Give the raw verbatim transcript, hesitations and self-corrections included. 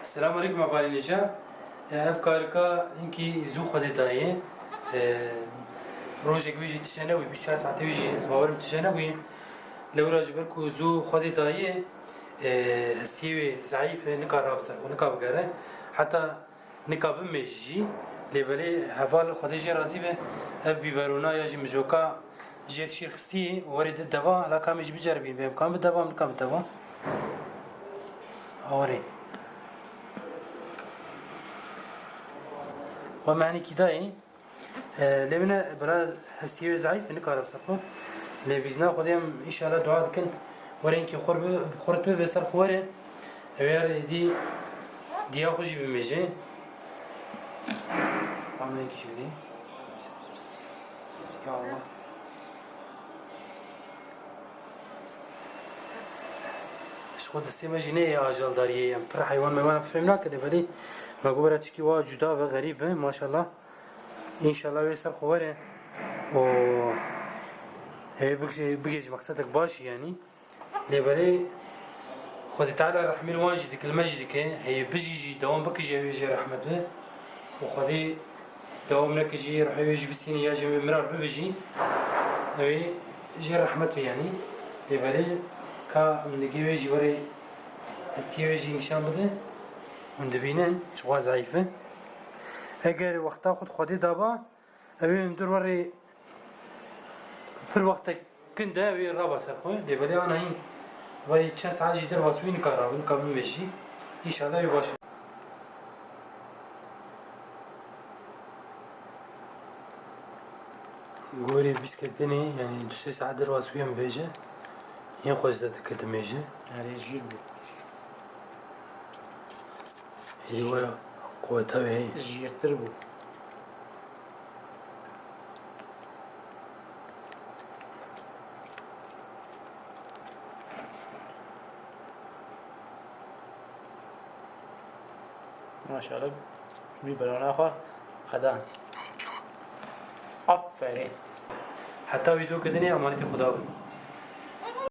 Selamun Eleykum hevalên hêja. E, ev karika hinkî zû Xwedê dayê. E, rojek wê jî tije nebûyî, bîst çar saetê wê jî ez bawerim tije nebûyî. Lewra ji ber ku zû Xwedê dayê, e, hestiyê wê zeîf e, nikare bi ser xwe, nikare bigere. Heta nika bimêjî jî. Lê belê heval Xwedê jê razî be, ev bîberona ya jî mijoka jê şîr xistî, werê di deva, hela ka em jî biceribîn, bê em kan bi deva, em nikan bi deva. Awarê. Wa me henî kî dayê. E, lê bine, bila hestiyê wê zeîf, nikare bi ser xwe. Lê bîzna Xwedê em înşallah dua dikin. Were hinkî xurt bi, xurt bi vê ser xwe were. Ew yar êdî diya xwe jî bimêje. Amnekî jî bidî. Ya Allah. Ji xwe destê me jî neyê ajaldariyê, em pir heywan meywan em fêm nake, lê belê me got were çikî wa cuda ve, xerîb be, maşallah. Înşallah wê ser xwe were û ê bigê-, bigêjî mexsedek baş, yanî. Lê belê Xwedê Teala rehmê li wan jî dike, li me jî dike. Heye bijî jî, dewam bike jî, ew ê jê rehmet be. Û Xwedê dewam neke jî, ruhê wê jî bistîne ya jî mirar bibe jî, ew ê jê rehmet be yanî. Lê belê ka em nigê wê jî were hestiyê wê jî nîşan bide. Hûn dibînin çiqas zeîf e. Eger wexta xwe di Xwedê daba, ew ê hundir werê pir wextek kin de ew ê raba ser xwe. Lê belê ana hîn vay çend saet jî derbas wî nika rabin, nika bimêjî. Înşallah wê baş. Gorî bîstkek dinê, yanî du sê saet derbas wî em bêje. Yên xwe zêde dike dimêje. Erê jîr bû. Êdî were quweta wê heye. Jîrtir bû. Maşallah, bîberona xwe xedan. Aferin. Heta vîdeo kedinê emanetê Xuda bin.